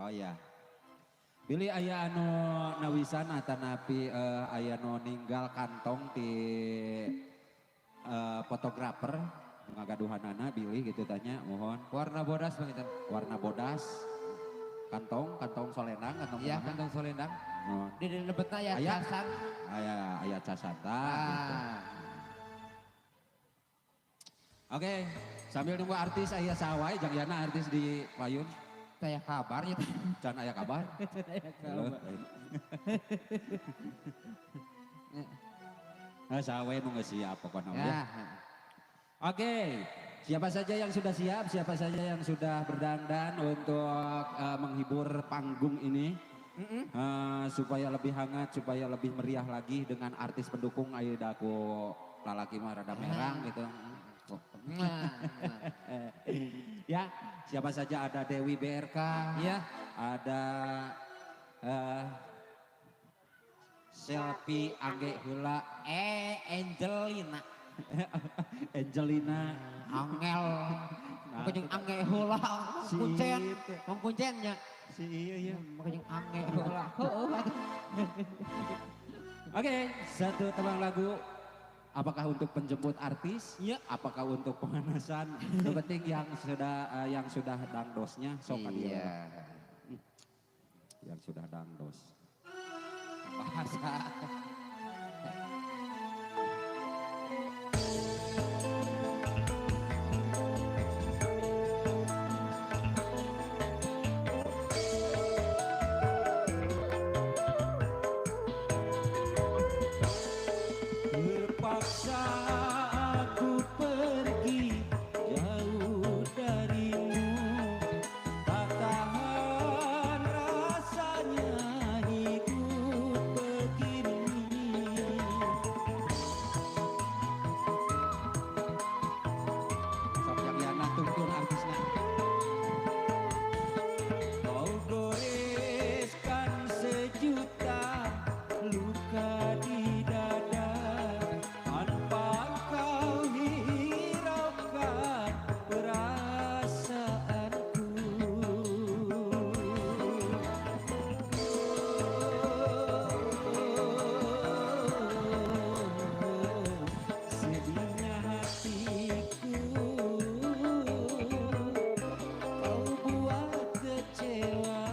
Oh iya. Bilih aya anu nawisan atanapi aya nu ninggal kantong di fotografer ngagaduhanana bilih gitu tanya mohon. Warna bodas panginten. Warna bodas. Kantong, kantong solendang, kantong iya, mana? Kantong solendang. Mohon. Di lebetna aya casan. Aya casan tah, gitu. Oke, sambil nunggu artis aya sawai jang yana artis di payun. Aya kabar ya. Can aya kabar. Can aya kabar. Nah, sawai nu geus siap pokona ya. Ya. Oke, siapa saja yang sudah siap, siapa saja yang sudah berdandan untuk menghibur panggung ini. Supaya lebih hangat, supaya lebih meriah lagi dengan artis pendukung ayo daku lalaki mah rada merang gitu. Ya, siapa saja ada Dewi BRK, ya, ada Selfie Angge Heula, Angelina. Angelina, Angel, nah, mungkin Angge Heula, kuncen, kuncen nya. Si iya iya, mungkin Angge Heula. Oke, satu tembang lagu. Apakah untuk penjemput artis? Iya. Apakah untuk pemanasan? Yang penting yang sudah dangdosnya sok iya. Yang sudah dangdos. Bahasa. Terpaksa aku pergi jauh darimu, tak tahan rasanya hidup begini. Sok yang Yana tuntun artisnya. Kau goreskan sejuta luka di dada, tanpa kau hiraukan perasaanku. Sedihnya hatiku, kau buat kecewa.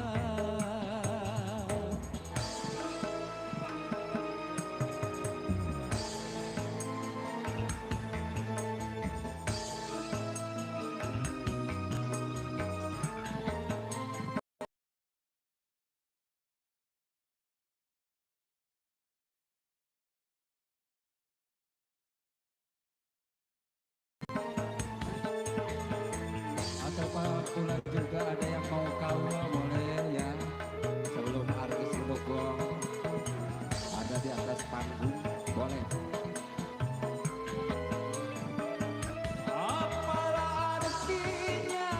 Atau pula juga ada yang mau kawal boleh ya. Sebelum artis pendukung ada di atas panggung boleh. Apalah artinya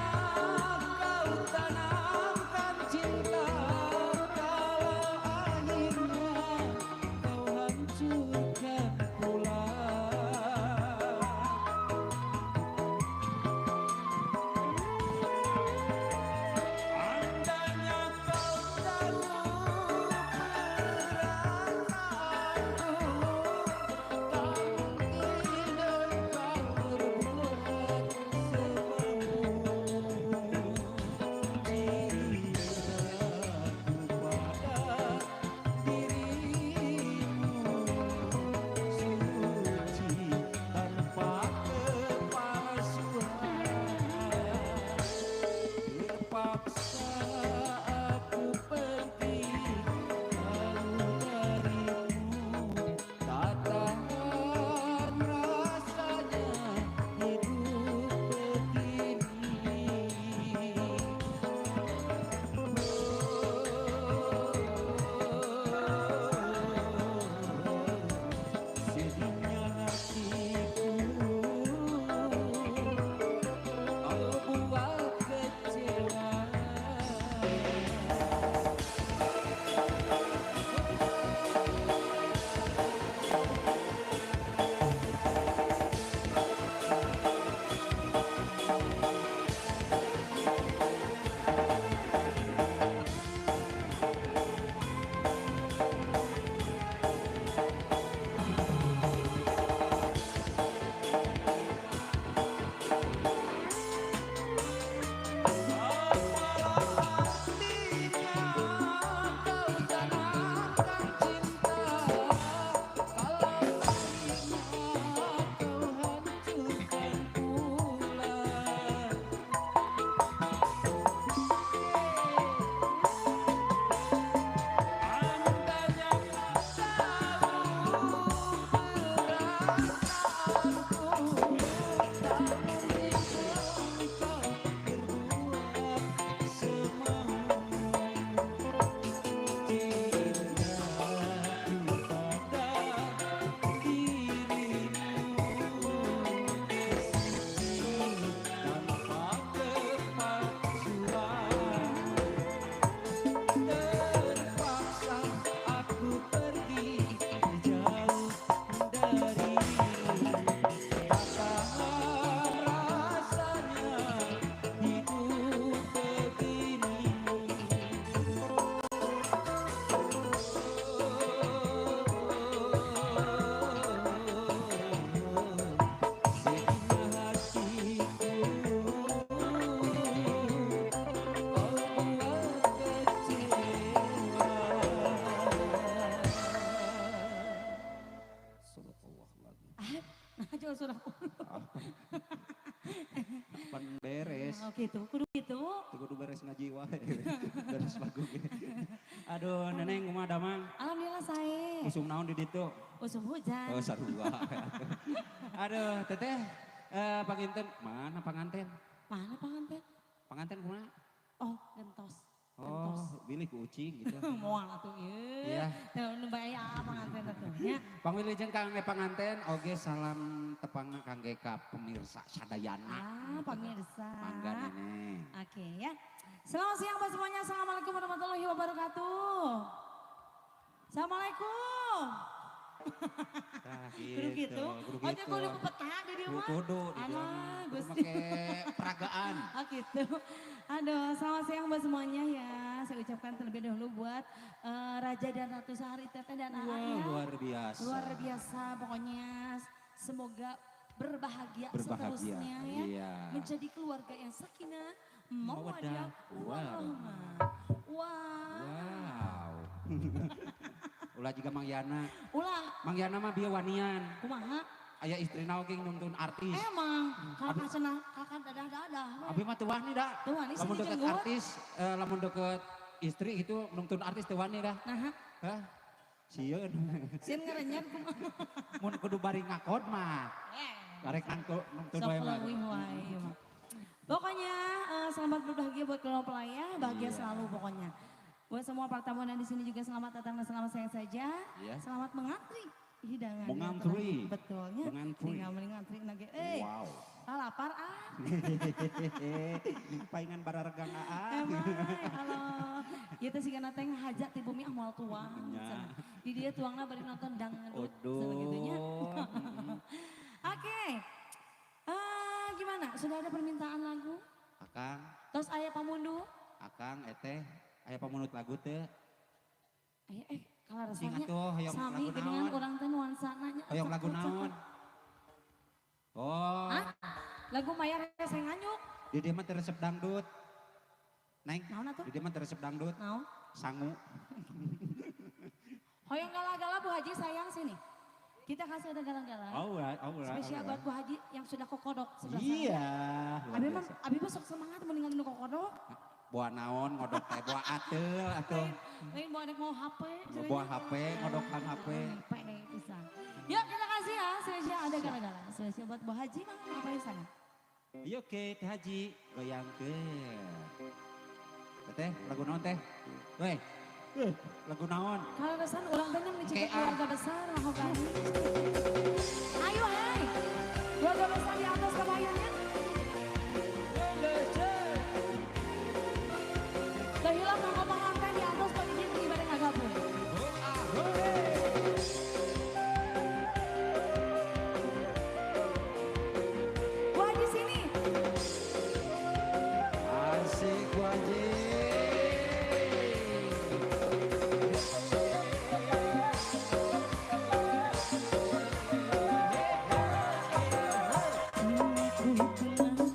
kau tanamkan cinta, kalau akhirnya kau hancurkan pula. Andainya kau tahu perasaanku, tak mungkin engkau berbuat semaumu. Cintaku pada dirimu suci tanpa kepalsuan. Terpaksa aku pergi jauh darimu, tak tahan rasanya hidup begini. Sedihnya hatiku, kau buat kecewa. sudah. Pan beres. Oh gitu, kudu gitu. Kudu beres ngaji wae. Beres lagu ge. Aduh, neneng kumaha damang? Alhamdulillah sae. Usum naon di ditu? Usum hujan. Oh, sarua. Aduh, teteh panginten mana panganten? Mana panganten? Panganten kumaha? Oh, gentos. Oh, bilih ku ucing gitu. Moal atuh ieu. Iya. Teu nu bae panganten atuh nya. Pangwilujeng kangge panganten oge salam tepang kangge ka pemirsa sadayana. Ah, pemirsa. Mangga neneng. Oke ya. Selamat siang buat semuanya. Assalamualaikum warahmatullahi wabarakatuh. Assalamualaikum. Tah Kudu gitu. Kudu Oh, nya kudu pepeta di dieu mah. Kudu di dieu Alah, mah. Kudu Gusti. make peragaan. Oh gitu. Aduh, selamat siang buat semuanya ya. Saya ucapkan terlebih dahulu buat Raja dan Ratu Sahari Teteh dan AA Wah, ya. luar biasa. Luar biasa pokoknya. Semoga berbahagia, Berbahagia, seterusnya ya. iya. Menjadi keluarga yang sakinah, mawaddah, Mawaddah, warahmah. Wah. Wow. Ulah juga Mang Yana. Ulah, Mang Yana mah bieu wanian. kumaha? Aya istrina oge nuntun artis. Emang, kakak cenah, kakak dadah-dadah. Abi mah teu wani da. Teu wani, Lamun sini deket jenggut. artis, lamun deket istri itu nuntun artis teu wani dah. Nah, Hah? Sieun. sieun ngerenyet kumaha. Mun kudu bari ngakod mah. Karek nangko nuntun Sok wae mah. leuwih wae ieu mah. Pokoknya selamat berbahagia buat keluarga mempelai ya, bahagia Iya. selalu pokoknya. Buat semua para tamu yang di sini juga selamat datang dan selamat sayang saja. Iya. Selamat mengantri hidangan. Mengantri. Betulnya. Mengantri. Tinggal mengantri nage. Wow. Ah, lapar ah. Paingan bararegang aa. Emang, halo. Ieu teh sigana teh ngahajat ti bumi ah moal tuang. Nya. Di dieu tuangna bari nonton dangdut Aduh. nya. Oke. Gimana? Sudah ada permintaan lagu? Akang, Terus aya pamundu? akang eteh aya pamunut lagu teu. Aya kalau Sing rasanya atuh hoyong sami lagu geuningan naon? urang teh nuansana nya. Hoyong lagu naon? Oh, Hah? Lagu Mayar Rese Nganyuk. di dieu mah teu resep dangdut. Neng, Naon atuh? di dieu mah teu resep dangdut. Naon? Sangu. Hoyong gala-gala Bu Haji sayang sini. Kita kasih ada gala-gala. Alright, alright. Spesial buat Bu Haji yang sudah kokodok sebelah sana. Iya, luar Abi mah biasa. abi mah sok semangat meninggal nu kokodok. Boa naon ngodok teh, boa ateul atuh. Lain bawa mau HP. Boa HP, ngodokan HP. HP bisa. Yuk kita kasih ya, spesial ada gala-gala. Spesial buat Bu Haji mah apa yang sana? Iya oke, Teh Haji, goyangkeun. Teteh, lagu naon teh? Weh, lagu naon? Kalau kesan ulang tahunnya mencapai Oke, ah. keluarga besar, Mahogani. Ayo hai, keluarga besar di atas kebayangnya. Kehilang mangga pengantin di atas Pak Izin ibadah ngagabung. Bu Haji sini. Asik Bu Haji. Ku telah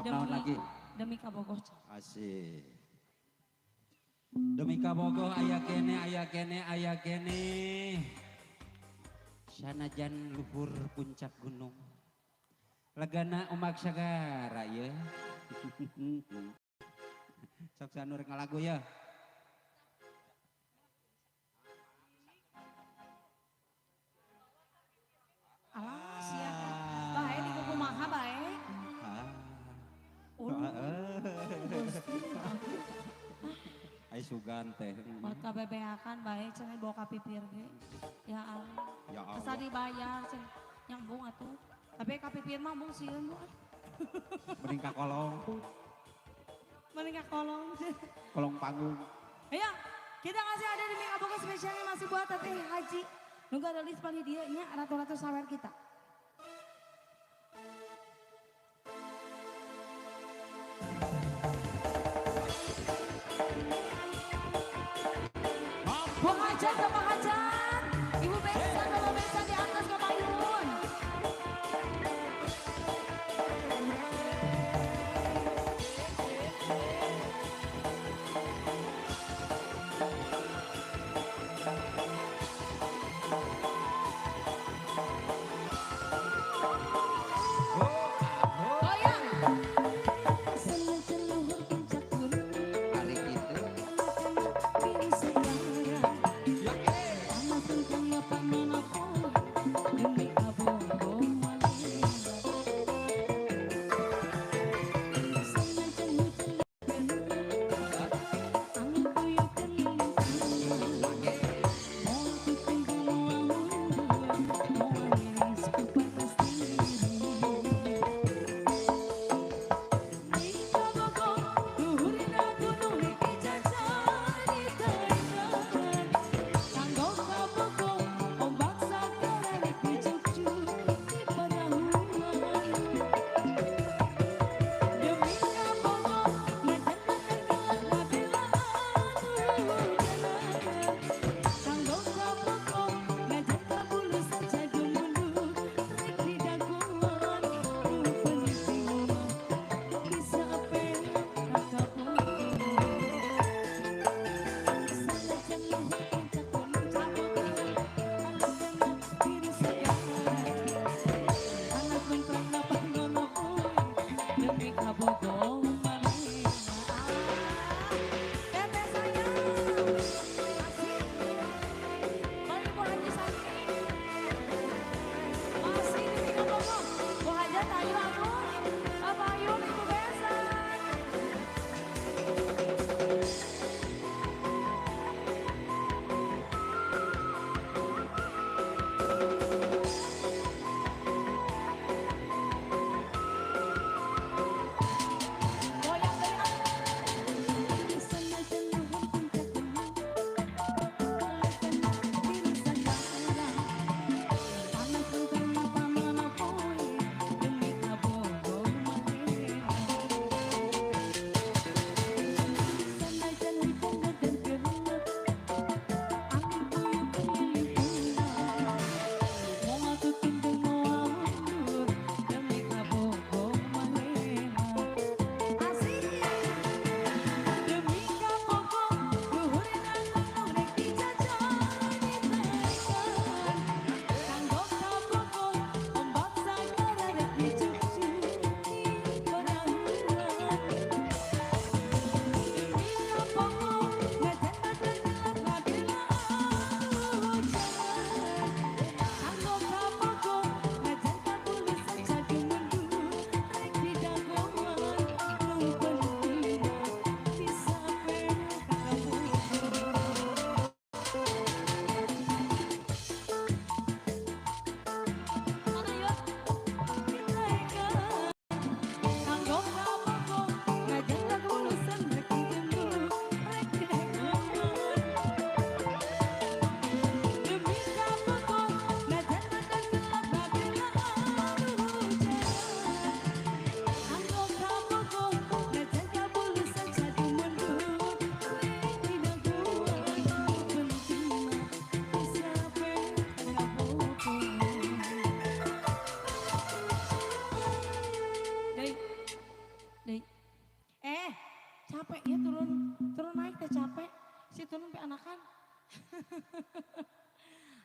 Sok naon lagi? Demi kabogoh. Asik. Demi kabogoh aya kene aya kene aya kene. Sanajan luhur puncak gunung. Legana ombak sagara ya. Sok sanur ngalagu ya. Alah sia. Bae di kumaha bae. Ai sugan teh. Buat kabebeakan bae cenah bawa ka pipir ge. Ya Allah. Ya Allah. Asa dibayar cenah nyambung atuh. Tapi ka pipir mah mung sieun bu. Mending ka kolong. Mending ka kolong. Kolong panggung. Ayo, kita ngasih ada di Mika Boga spesialnya masih buat Teteh Haji. Nunggu ada list paling dia nya ratu-ratu sawer kita. Bu Hajat sama Hajat, Ibu Besan, Bapak Besan di atas ke payun. Goyang. Hari gitu.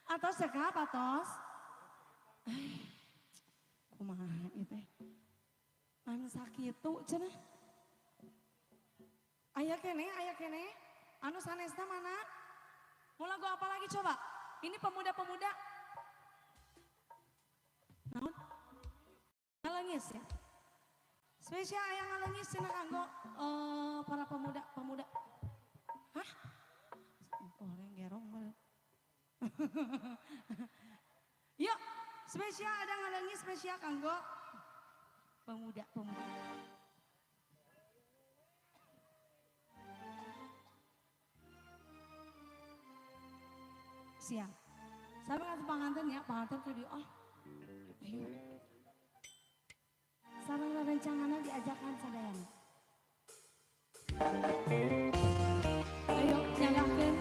Atos cekap atos. Kumaha ieu teh? Anu sakitu cenah. Aya keneh, aya keneh. Anu sanesna mana? Mau lagu apa lagi coba? Ini pemuda-pemuda. Naon? Ngalengis ya. Spesial aya ngalengis cenah kanggo para pemuda-pemuda. Hah? Orang gerong mah. Yuk, spesial ada ngalengis spesial kanggo pemuda-pemuda. Siap. Saya ngasih panganten ya, panganten ke dia. Oh, ayo. Sareng rencanganna diajakan sadayana. Ayo, nyalakeun.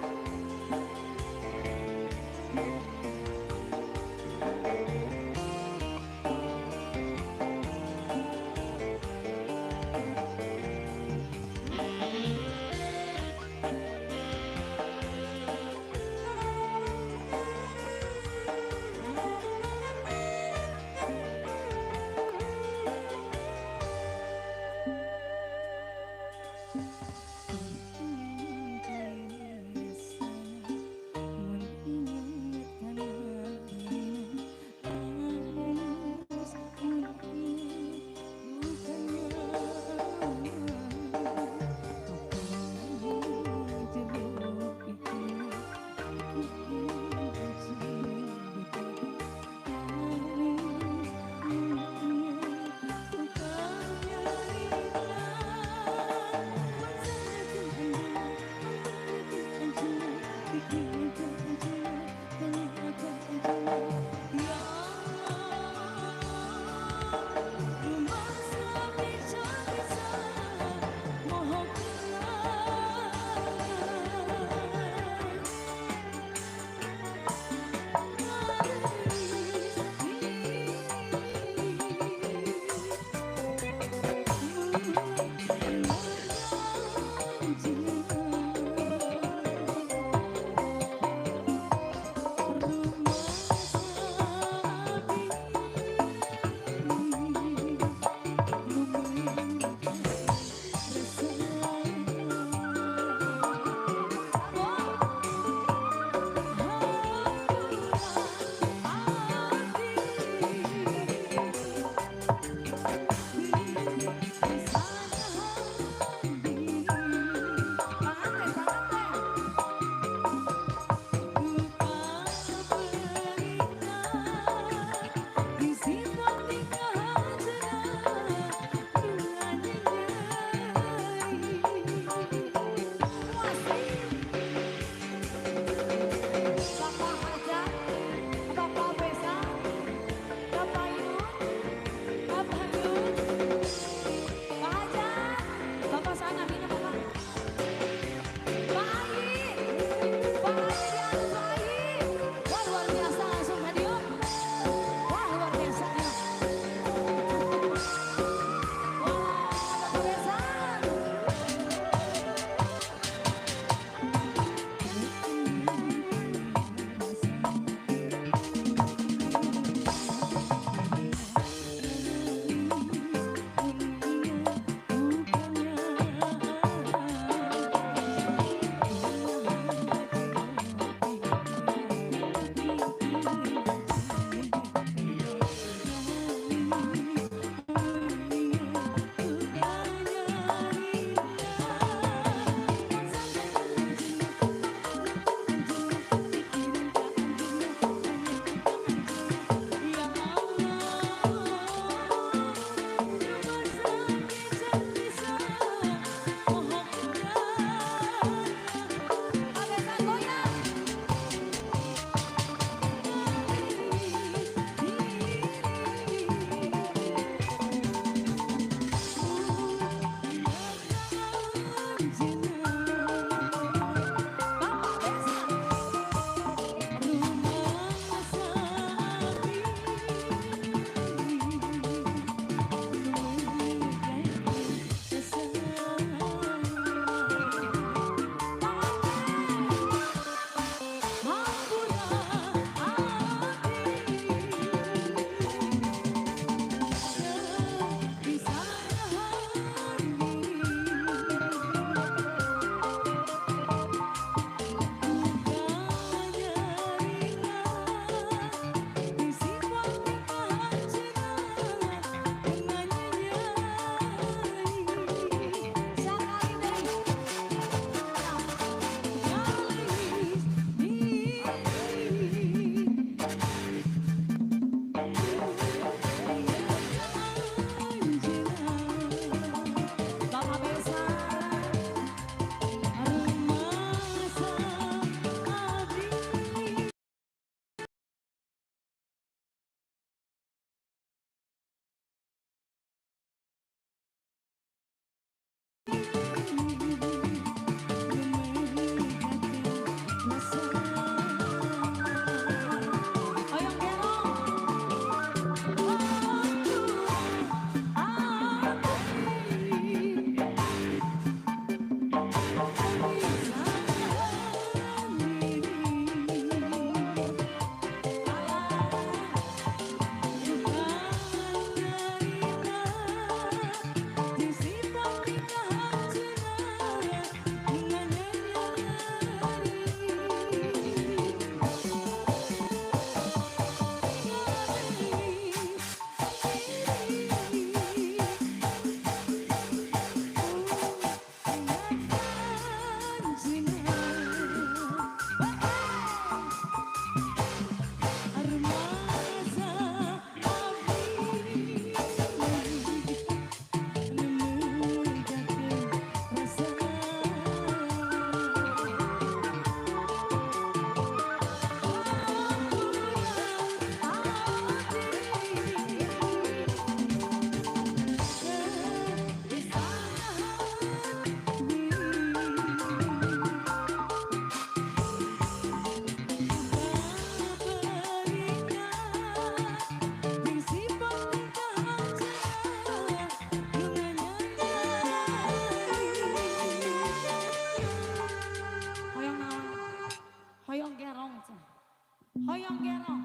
Hoyong Gerong.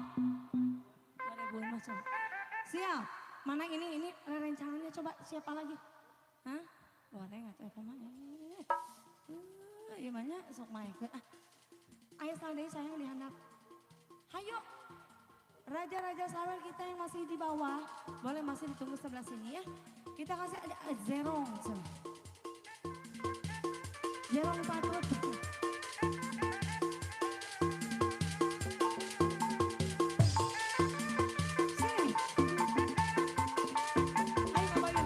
2000 macam. Siap. Mana ini rencananya coba siapa lagi? Hah? Goreng atau apa mah? Iya banyak sok main. Ah. Ayo deui sayang dihandap. Hayo. Raja-raja sawer kita yang masih di bawah, boleh masih ditunggu sebelah sini ya. Kita kasih ada Zerong. Zerong takut. Sini. Ayo Kak Bayu.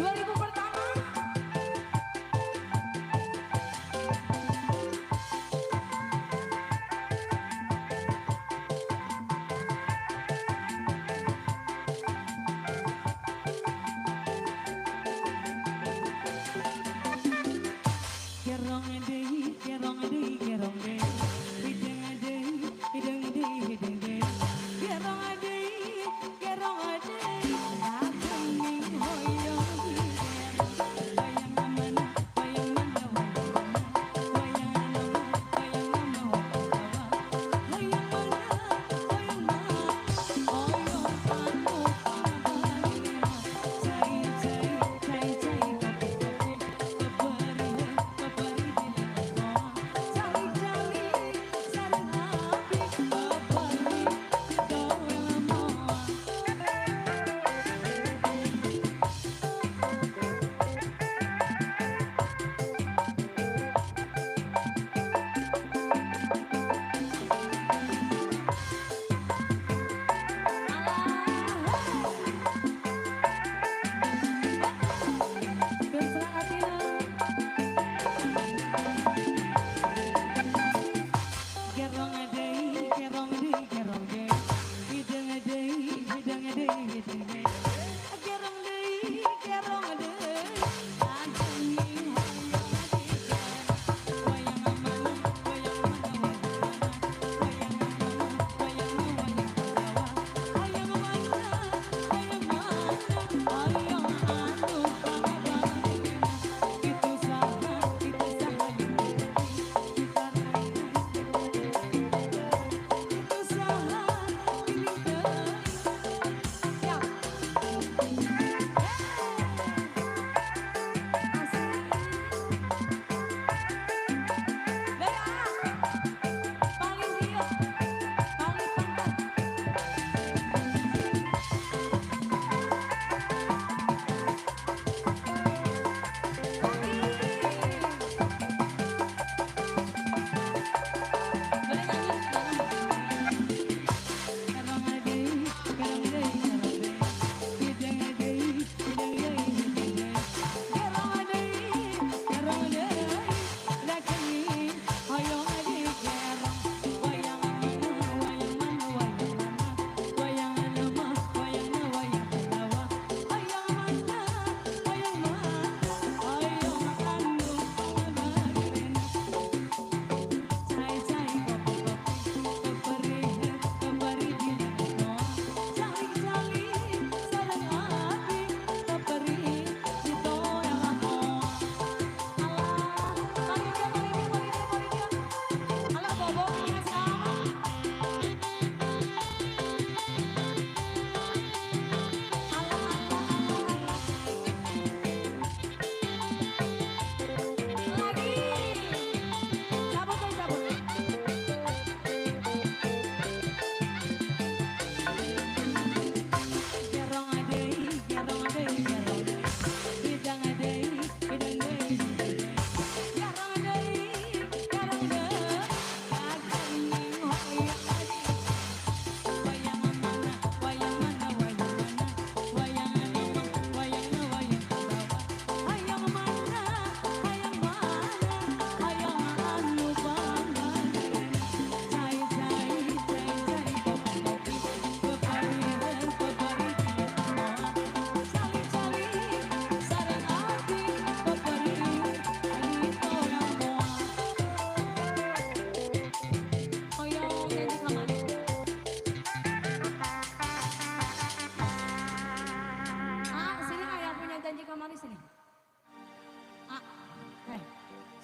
2000 pertama.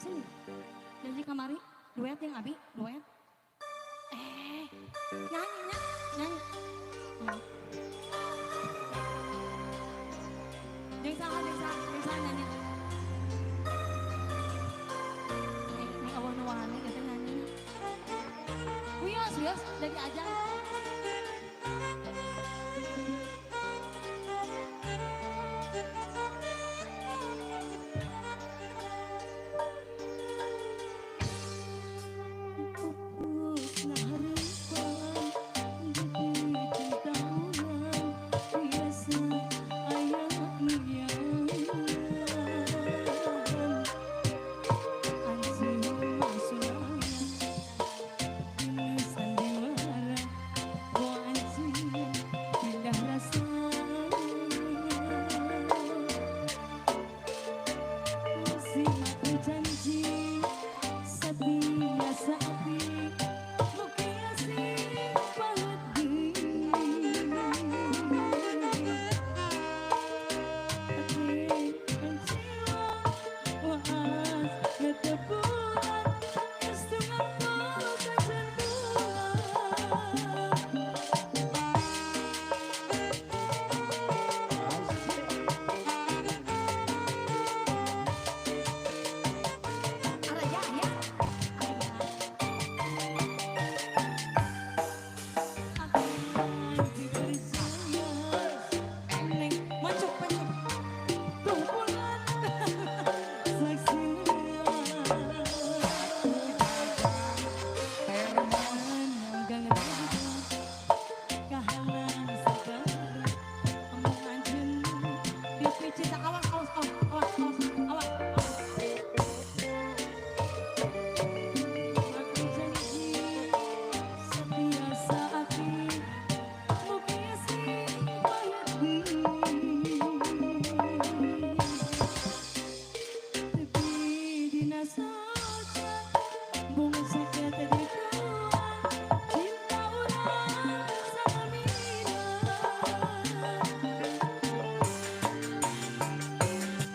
Sini. Janji kamari duet yang Abi, duet. Nyanyi, nyanyi. Jeung saha nyanyi. Ini awal nu wani eta nyanyi. Wios, wios dari aja.